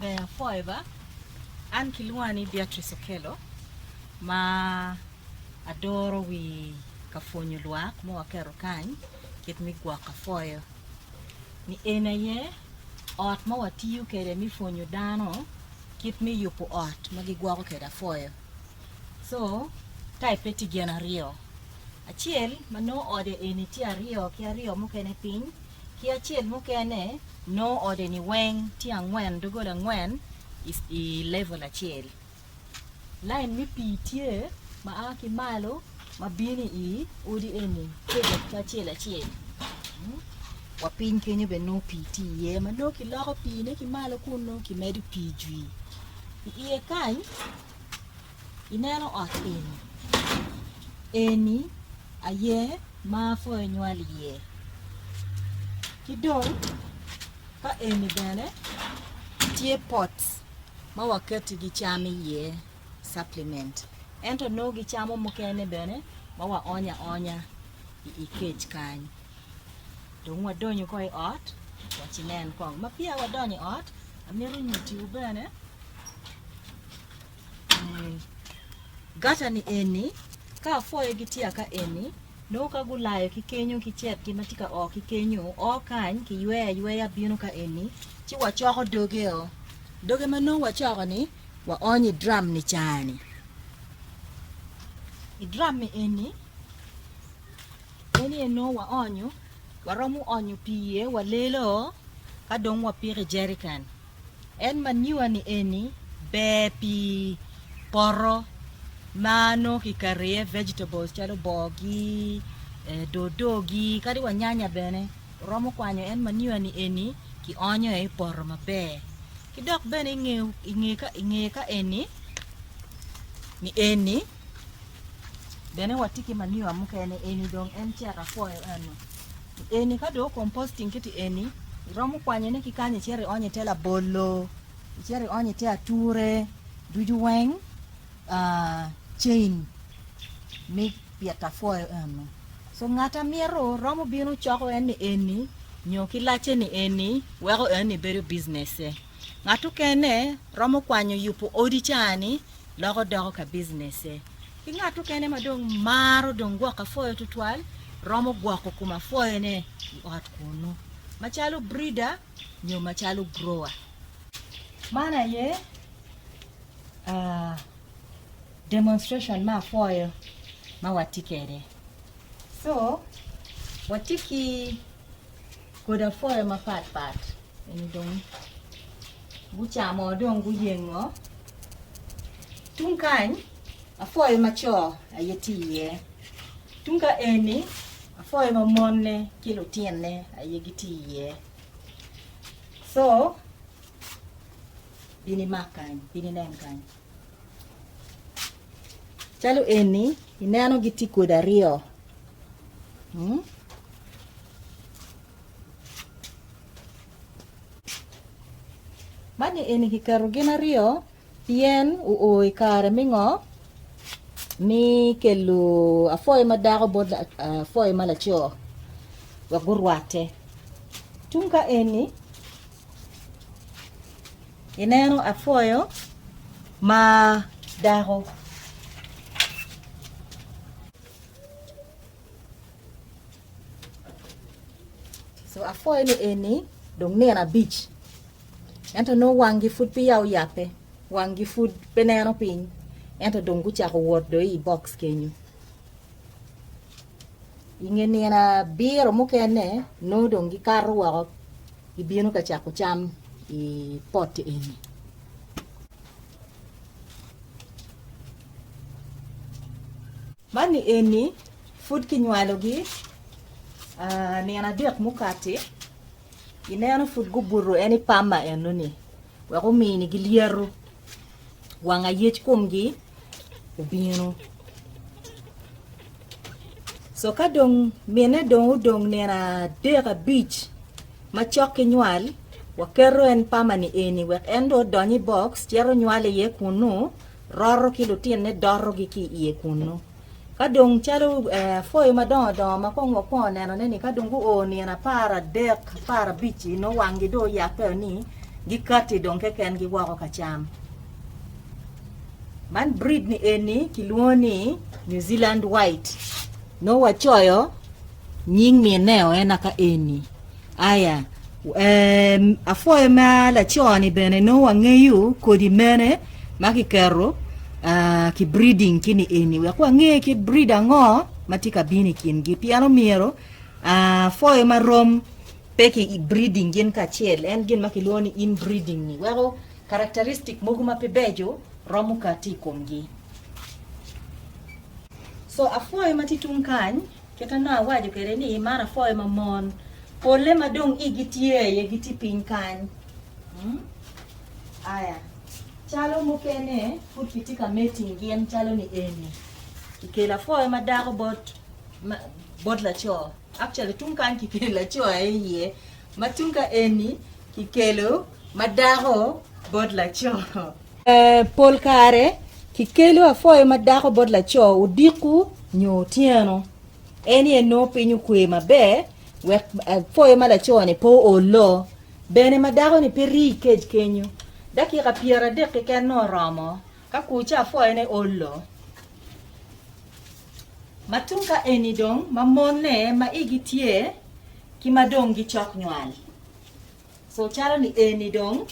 Ber apwoyo ba, an kilwonga ni Beatrice Okello ma adoro wi ka pwonyo lwak ma waketo kany kit me gwoko apwoyo ni eni aye ot ma watiyo kwede me pwonyo dano kit me yubo ot ma gigwoko kwede apwoyo co type tye gin aryo acel ma nongo ode eni tye aryo ki aryo mukene piny ki acel mukene nongo ode ni weng tye angwen dogola angwen i level acel lain me pii tye ma a ki malo ma bino i odi eni ki acel acel wa piny kenyo bene nongo pii tye iye ma nongo kiloko piine ki malo kunu kimedo pii jwi i iye kany Ineno ot eni? Eni aye ma apwoyo nywal iye. Ki dong ka eni bene tye pot ma waketigi cam iye, supplement, ento nongo gicamo mukene bene ma waonyo aonya i kec kany. Dong wadonyo kong i ot wek inen kong. Ma peya wadonyo i ot, amito nyutiwu bene Gata ni eni ka apwoyo gitye aka eni nongo ka gulayo ki kenyo ki cetgi ma tye ka o ki kenyo o kany kiyweyo ayweya bino ka eni ci wacoko doge o doge ma nongo wacoko ni waonyo i drum ni cani i drum ni eni eni aye nongo waonyo waromo onyo pii iye walelo ka dong wapiko i jerican. En manure ni eni ber pi poto ma nongo kiketo iye vegetables calo boo-gi, dodo-gi kadi wa nyanya bene oromo kwanyo en manure ni eni ki onyo i poto maber ki dok bene inge ka eni ni eni bene watye ki manure mukene eni dong en cek apwoyo eno. Eni ka dong composting kiti eni iromo kwanyone ki kany icito ionyo ite labolo, icito ionyo ite ature ducu weng chain me pito apwoyo eno. So ngat a mito romo bino coko en ni eni nyo ki lacce ni eni weko eni bedo business-se. Ngat okene romo kwanyo yubo odi ca-ni loko doko ka business-se. Ki ngat mukene ma dong maro dong gwoko apwoyo tutwal romo gwoko kom apwoyone i ot kunu macalo breeder nyo macalo grower. Man aye demonstration me apwoyo ma watye kwede. So watye ki kodi apwoyo mapat pat eni dong gucamo dong guyengo tung kany apwoyo ma co aye tye iye tung ka eni apwoyo ma monne ki lutinne aye gitye iye so bin imak kany bin inen kany calo eni ineno gitye kodi aryo. Man ni eni kiketo gin aryo pien oo i kare me ngo me kelo apwoyo ma dako bot apwoyo ma laco wek gurwatte tung ka eni ineno apwoyo ma dako. So apwoyo ni eni dong nino abic ento nongo wanggi pud peya oyabbe wanggi pud pe neno piny ento dong gucako wot dong i box kenyo i nge nino abiro mukene nongo dong gikato woko gibino ka cako cam i pot eni. Man ni eni pud kinywalogi nino adek mukati ineno pud gubuto en i pama enoni wek ominigi lyeto wang ayec komgi obino co ka dong mine dong odong nino adek abic macok ki nywal waketo en pama ni eni wek en dong odony i box cito nywal iye kunu roto ki lutinne dotogi ki iye kunnu. Ka dong calo apwoyo madongo dongo ma kong wakwongo nenone-ni, ka dong guo nino aparadek, aparabic-ci, nongo wanggi dong oyabbe ni. Gikatti dong kekengi woko ka cam. Man breed ni eni kilwongo ni New Zealand White. Nongo wacoyo nying mineo en aka eni. Aya, apwoyo ma laco-ni bene nongo wangeyo kodi mene ma kiketo ki breeding ki ni eni wek wange kit breed ango ma tye ka bino i kingi pien omyero apwoyo marom pe ki breeding gin kacel en gin ma kilwongo ni inbreeding ni weko characteristic mogo ma pe beco romo kati i komgi. So apwoyo ma tye tung kany kit ma nongo awaco kwede ni man apwoyo ma mon pole ma dong igi tye aye gitye piny kany aya calo mukene pud kitye ka mating gin calo ni eni kikelo apwoyo ma dako bot laco. Actually tung kany kikelo laco aye iye ma tung ka eni kikelo ma dako bot laco. Pol kare kikelo apwoyo ma dako bot laco odiko nyo otyeno. En aye nongo piny okwe maber wek apwoyo ma laco-ni pe oolo. Bene ma dako-ni pe rii i kec kenyo. Dakika 30 keken nongo oromo ka kuca apwoyone olo. Ma tung ka eni dong ma monne ma igi tye ki ma dong gicok nywal. So calo ni eni dong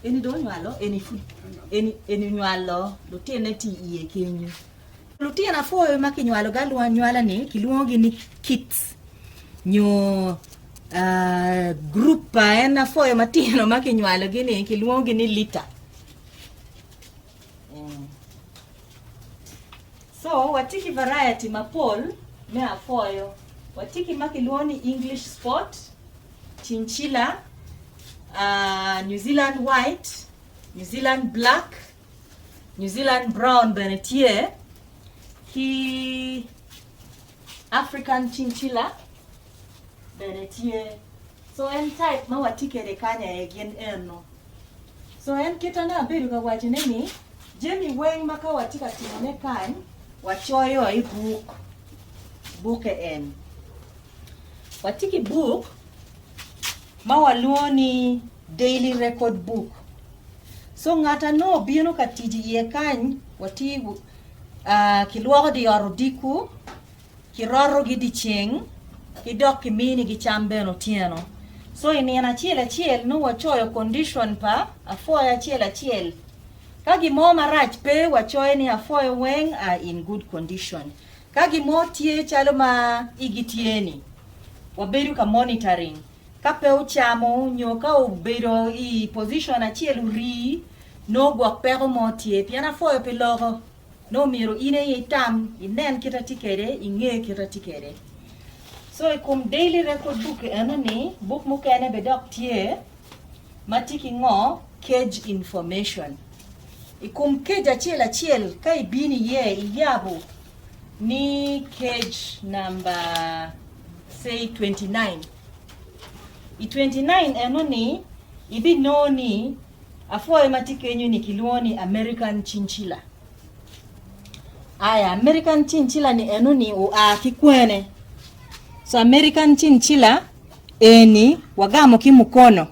eni dong onywalo eni pud eni eni onywalo lutinne tye i iye kenyo. Lutino apwoyo ma kinywalogi anywala ni kilwongogi ni kits nyo gurup pa en apwoyo matino ma kinywalogi ni kilwongogi ni lita. So watye ki variety mapol me apwoyo. Watye ki ma kilwongo ni English spot, chinchilla, New Zealand white, New Zealand black, New Zealand brown bene tye ki African chinchilla bene tye. So en type ma watye kwede kany aye gin eno. So en kit ma abedo ka wacone ni jami weng ma ka watye ka timone kany wacoyo i buk, bukke en. Watye ki buk ma walwongo ni daily record book. So ngat a nongo obino ka tic iye kany watye kilwoko dye ot odiko Kirotogi dyeceng, ki dok kiminigi cam bene otyeno. So i nino acel acel nongo wacoyo condition pa apwoyo acel acel. Ka gin mo marac pe, wacoyo ni apwoyo weng are in good condition. Ka gin mo tye calo ma igi tye ni, wabedo ka monitoring. Ka pe ocamo nyo ka obedo i position acel orii, nongo gwok peko mo tye pien apwoyo pe loko. Nongo myero in aye itam, inen kit atye kwede, inge kit atye kwede. So i kom daily record book eno ni, buk mukene bene dok tye ma tye ki ngo? Cage information. I kom cage acel acel ka ibino iye iyabo ni cage number say 29. I 29 eno ni ibinongo ni Apwoyo ma tye kenyo ni kilwongo ni American Chinchilla. Aya, American Chinchilla ni eno ni oa ki kwene. So American Chinchilla eni wagamo ki mukono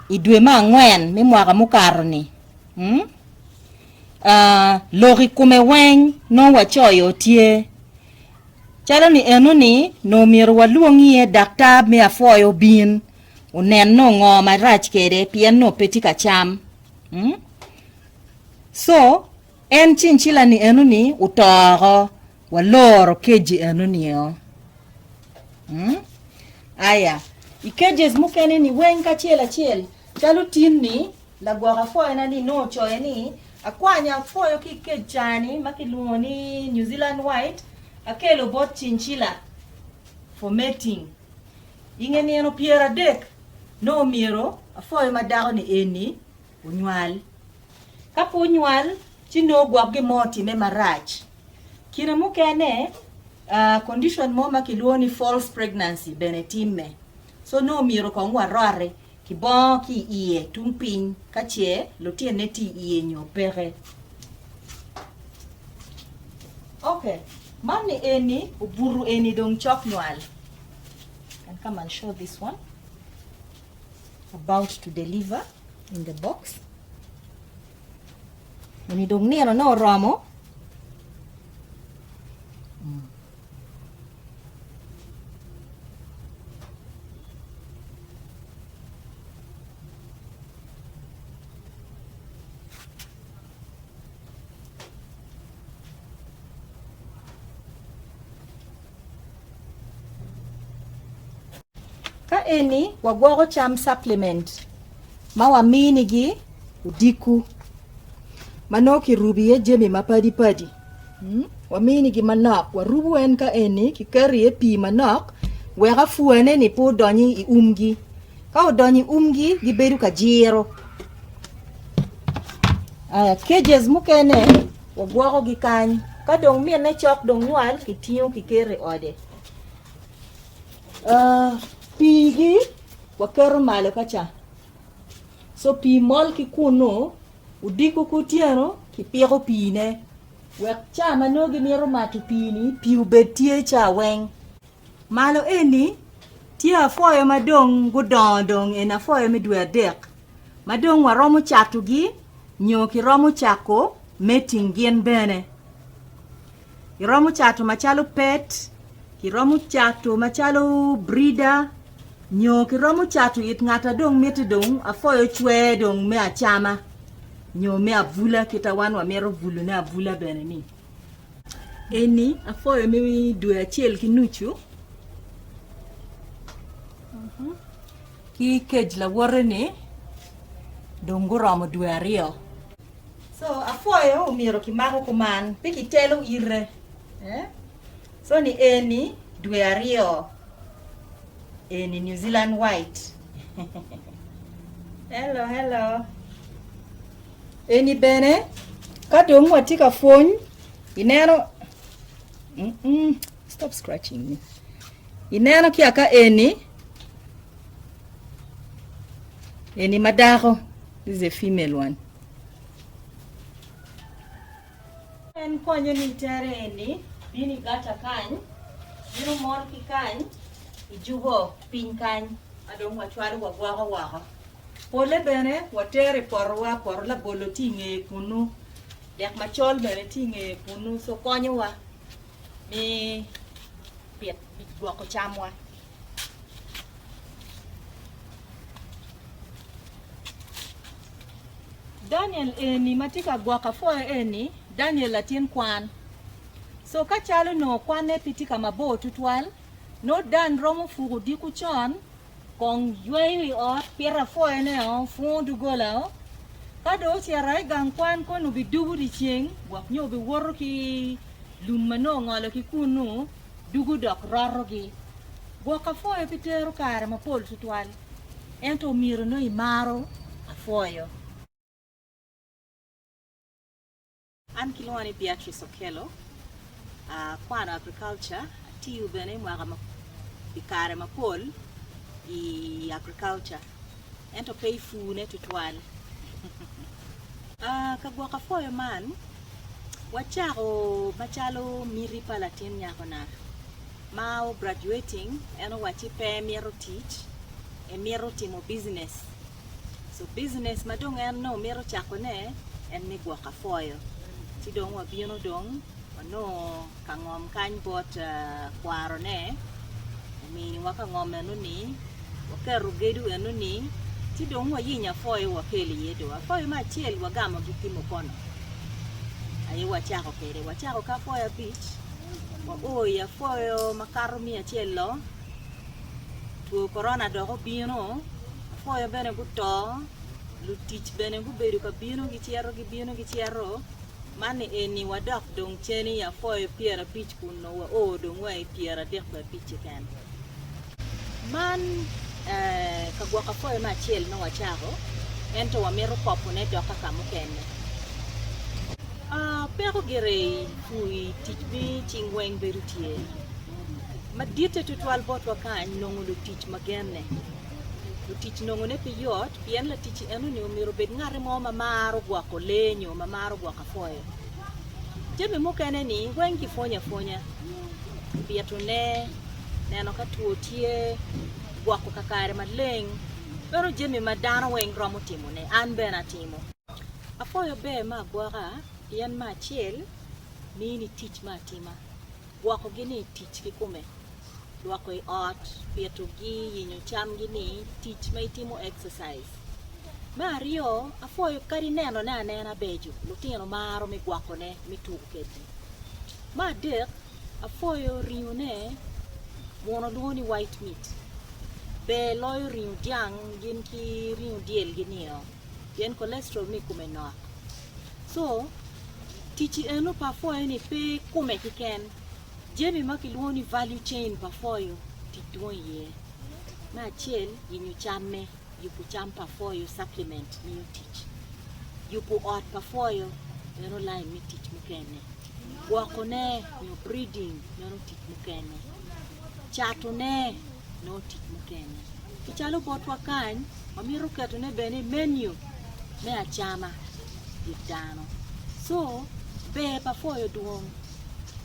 i dwe me angwen me mwaka mukato ni. Hmm? Uh, lok i kome weng nongo wacoyo tye. Calo ni eno ni nongo myero walwong iye daktar me apwoyo obin. Onen nongo ngo marac kede pien nongo pe tye ka cam. Mm? So, en cincila ni eno ni oto oko, waloro keji eno ni o. Mm? Aya, i cages mukene ni weng kacel acel, calo tin ni, lagwok apwoyona ni nongo ocoyo ni, akwanyo apwoyo ki i kej cani ma kilwongo ni New Zealand White, akelo bot cincila for mating. I nge nino 30, nongo myero apwoyo ma dako-ni eni onywal. Ka pe onywal, ci nongo gwok gin mo otimme marac. Kine mukene, condition mo ma kilwongo ni false pregnancy bene timme. So nongo myero kong waroti kibongo ki i iye tung piny ka ce lutinne tye i iye nyo peke. Ok, man ni eni obuto eni dong cok nywal. Can come and show this one. about to deliver in the box. Eni dong nino ne oromo. Ka eni wagwoko cam supplement ma waminigi odiko ma nongo kirubo iye jami mapadi padi waminigi manok warubo en ka eni kiketo iye pii manok wek apwane ni pe odony i umgi ka odonyo i umgi gibedo ka jiro cages mukene wagwokogi kany ka dong minne cok dong nywal kitingo kiketo i ode Piigi waketo malo ka ca co pii mol ki kunu odiko ki otyeno kipiko piine wek ca ma nongo gimito mato pii-ni pii obed tye ca weng. Malo eni tye apwoyo ma dong gudongo dong eni apwoyo me dwe adek ma dong waromo catogi nyo kiromo cako mating gin bene. Iromo cato macalo pet, kiromo cato macalo brida, nyo kiromo cato it ngat a dong miti dong apwoyo cwer dong me acama nyo me abula kit a wan wamito bulone abula bene ni. Eni apwoyo me dwe acel ki nucu ki kec lawote ni dong guromo dwe aryo. So apwoyo omyero kimako kuman pe kitelo ite eh? So ni eni dwe aryo eni New Zealand white hello hello eni bene ka dong watye ka pwony ineno mm -mm, stop scratching me ineno ki aka eni eni madako This is a female one. En konyo ni tere eni bino i gata kany, bino mol ki kany, ijubo piny kany ma dong wacwalo wagwoko woko. Pole bene watero i potowa, poto labolo tye i ngeye kunu, dek macol bene tye i ngeye kunu, so konyowa me pit, gwoko camwa. Daniel eni ma tye ka gwoko apwoyo eni, Daniel latin kwan. So ka calo nongo kwanne pe tye ka mabor tutwal, nongo Dan romo puko odiko con, kong yweyo i ot, pito apwoyone-o, pungo doggola-o. Ka dong ocito i gang kwan kono obidugo dyeceng, gwok nyo obiwoto ki lum ma nongo ongolo ki kunnu, dugo dok rotogi. Gwoko apwoyo pe tero kare mapol tutwal, ento omyero nongo imaro apwoyo. An kilwonga ni Beatrice Okello, akwano agriculture, atiyo bene mwaka i kare mapol i agriculture ento pe i pur-ne tutwal. Ka gwoko apwoyo man, wacako macalo miti pa latin nyakona. Ma o graduating en owacci pe emito tic emito timo business so business ma dong en nongo mito cako ne en me gwoko apwoyo ci dong wabino dong wanongo ka ngom kany bot kwaro ne ominiwa ka ngom eno ni waketo gedo eno ni ci dong wayinyo apwoyo wakelo iye do apwoyo me acel wagamo gi ki mukono aye wacako kwede wacako ki apwoyo abic. Wao i apwoyo makato miya acel-lo, two korona dok obino, apwoyo bene guto, lutic bene gubedo ka bino gicito gibino gicito, man ni eni wadok dong cen i apwoyo pyerabic kun nongo wao dong wa i pyeradek wiye abic keken. Man ka gwoko apwoyo me acel nongo wacako ento wamito kopone dok ka ka mukene. Peko gire i pur i tic me cing weng bedo tye maditte tutwal botwa kany nongo lutic ma genne. Lutic nongone pe yot pien latic enoni omyero obed ngati mo ma maro gwoko lee nyo ma maro gwoko apwoyo. Jami mukene ni weng kipwonyo apwonya, pitone, neno ka two tye, gwoko kakare maleng. Meno jami ma dano weng romo timone, an bene atimo. Apwoyo ber me agwoka pien me acel mini tic me atima, gwokogi ni tic kikome, lwoko i ot, pitogi, yenyo camgi ni tic ma itimo exercise. Me aryo, apwoyo kadi nenone anena beco, lutino maro me gwokone me tuko kedgi. Me adek, apwoyo ringone muno lwongo ni white meat, ber loyo ringo dyang gin ki ringo dyel gi nio pien cholesterol me i kome nok. So, tic eno pa apwoyo ni pe kome keken, jami ma kilwongo ni value chain pa apwoyo tic dwong iye. Me acel, yenyo camme, yubo cam pa apwoyo, supplement, miyo tic. Yubo ot pa apwoyo, meno line me tic mukene. Gwokone nyo breeding, meno tic mukene. Catone, nongo tic mukene. Ki calo botwa kany, wamito ketone bene i menu me acama it dano. So, ber pa pwoyo dwong.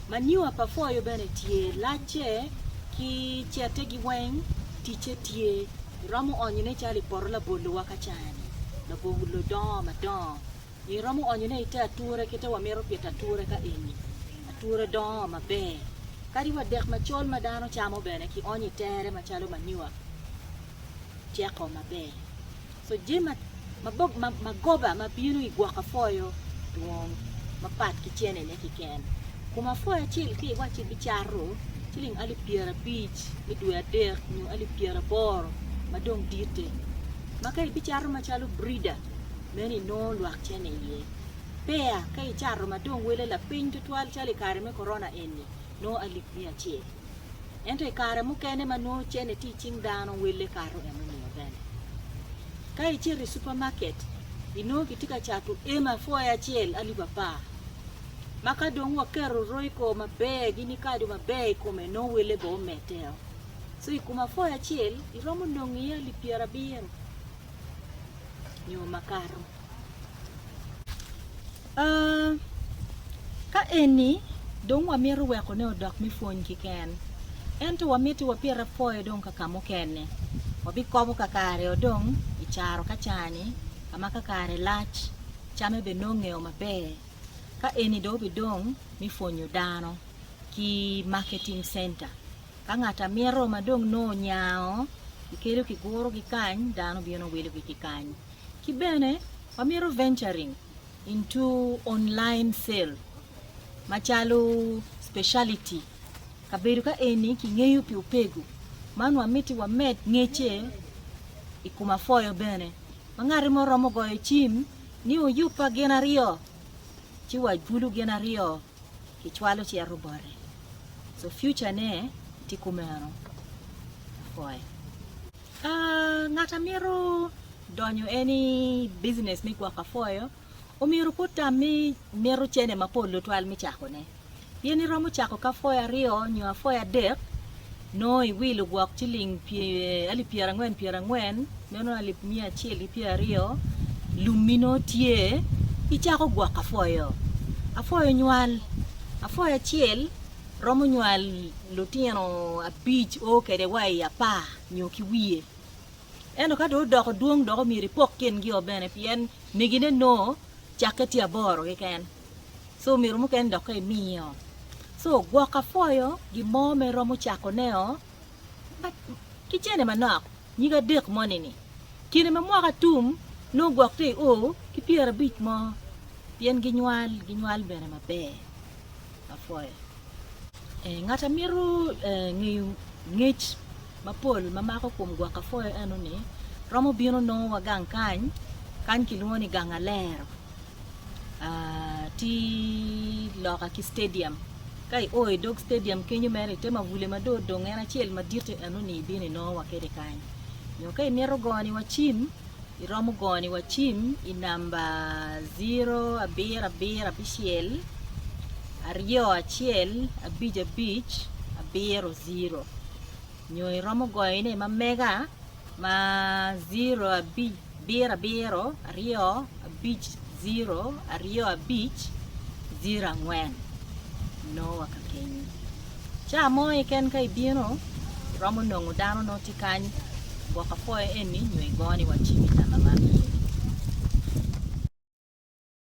Manure pa pwoyo bene tye, lacce ki cette gi weng ticce tye. Iromo onyone calo i poto labolo wa ka cani, labolo dongo madongo. Iromo onyone i te ature kite wamito pito ature ka eni, ature dongo maber. Kadi wa dek macol ma dano camo bene ki onyo i tere macalo manure ceko maber. So jami magoba ma bino i gwoko apwoyo dwong mapat ki cenene keken. Kom apwoyo acel ka iwacci ibicato ciling alip pyerabic me dwe adek nyo alip pyeraboro ma dong ditte ma ka ibicato macalo breeder meno inongo lwak cene iye. Peya ka icato ma dong wele lapiny tutwal calo i kare me korona eni nongo alip miya acel. Ento i kare mukene ma nongo cene tye i cing dano wele kato enonio bene. Ka icito i supermarket inongo kitye ka cato ema apwoya acel alip apar ma ka dong waketo royco maber gin kado maber i kome nongo wele bene omedde-o. Co i kom apwoya acel iromo nongo iye alip pyerabiro nyo makato. Ka eni dong wamito wekone odok me pwony keken, ento wamiti wapit apwoyo dong ka ka mukene. Wabikobo kakare o dong i caro ka cani ka ma kakare lac, came bene nongeo maber. Ka eni dong obidong me pwonyo dano ki marketing center. Ka ngat a mito ma dong nongo onyango, kikelo kigurogi kany, dano bino wilogi ki kany. Ki bene wamito venturing into online sale macalo speciality kabedo ka eni kingeyo pi opego man wamiti wamed ngecce i kom apwoyo bene ma ngati mo romo goyo cim ni oyubba gin aryo ci wabulu gin aryo kicwalo cito bote so future ne tye kumeno apwoyo. Ngat a mito donyo en i business me gwoko apwoyo omyero pe otam ni mito cene mapol tutwal me cakone pien iromo cako ki apwoyo aryo nyo apwoyo adek nongo iwilo gwok ciling alip pyerangwen pyerangwen meno alip miya acel ki pyeraryo lummi nongo tye icako gwoko apwoyo. Apwoyo nywal apwoyo acel romo nywal lutino abic o kwede wa i apar nyo ki wiye. Ento ka dong odoko dwong dok omyero ipok kingi-o bene pien megine nongo cakke tye aboro keken. Co myero mukene dok ka imiyo. Co gwok apwoyo gin mo ma iromo cakone-o ki cene manok nyig adek moni-ni. Kine ma mwaka tum nongo gwok tye i o ki pyerabic mo pien ginywal, ginywal bene maber. Apwoyo. Ngat a mito ngeyo ngec mapol ma mako kom gwoko apwoyo eno ni romo bino nongo wa gang kany, kany kilwongo ni gang alero tye loka ki stadium ka io i dog stadium kenyo mere ite mabule ma dong odong en acel madite eno ni ibino inongo wa kede kany nyo ka imito goni wa cim Iromo goni wa cim i namba jiro abiro abiro abicel aryo acel abic abic abiro jiro nyo iromo goyone ma mega ma jiro abiro abiro aryo abic jiro aryo abic jiro angwen nongo wa kakenyo. Ca mo keken ka ibino iromo nongo dano nongo tye kany. Gwok apwoyo eni nyo igo ni wacim i namba man eni.